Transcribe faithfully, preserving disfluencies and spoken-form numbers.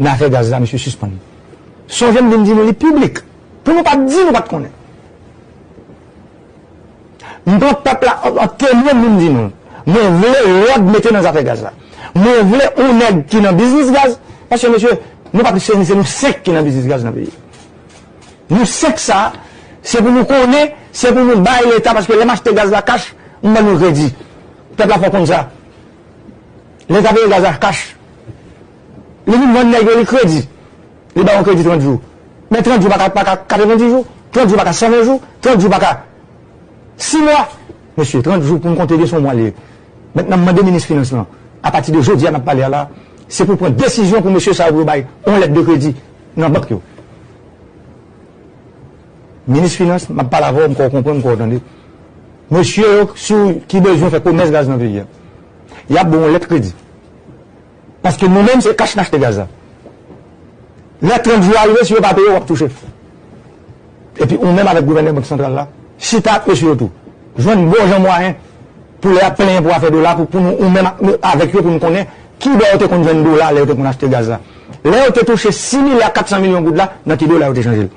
Nan afè gaz la, mesye, sispann. Sonje m vin di nou li piblik. Pou nou pa t di nou pa t konnen. M pran pèp la an, an temwen, m vin di nou. Mwen vle lòd mete nan zafè gaz la. Mwen vle yon nèg ki nan biznis gaz. Paske, mesye, nou pa plis se, se nou senk ki nan biznis gaz nan peyi. Nou senk sa, se pou nou konnen, se pou nou bay Leta, paske lè m achte gaz la kach, m ban nou kredi. Pèp la fò konn sa. Leta peye gaz la kach. Li vin vann nèg yo li kredi. Li ba yon kredi trant jou. Men trant jou pa ka, pa ka katrevenndis jou. Trant jou pa ka san ven jou. Trant jou pa ka sis mwa. Mesye, trant jou pou m konte gen se yon mwa li ye. Mentnan, m mande minis finans lan, apati de jodi a n ap pale a la, se pou pran desizyon pou mesye sa yo pou yo bay yon lèt de kredi nan bank yo. Minis finans, m ap pale avè w, m kwè w konprann, m kwè w tande. Mesye yo, si w, ki bezwen fè komès gaz nan peyi a, y ap ba w yon lèt kredi. Paske nou menm, se kach n achte gaz la. Lè trant jou a rive, si yo pa peye, w ap touche. Epi ou menm avèk gouvènè Bank Santral la, chita ak mesye yo tou. Jwenn bon jan mwayen pou lè y ap plenyen pou afè dola, pou, pou nou, ou menm ak, avèk yo, pou nou konnen ki bò yo te konn jwenn dola lè yo te konn achte gaz la. Lè yo te touche sis milya kat san milyon goud la, nan ki dola yo te chanje l.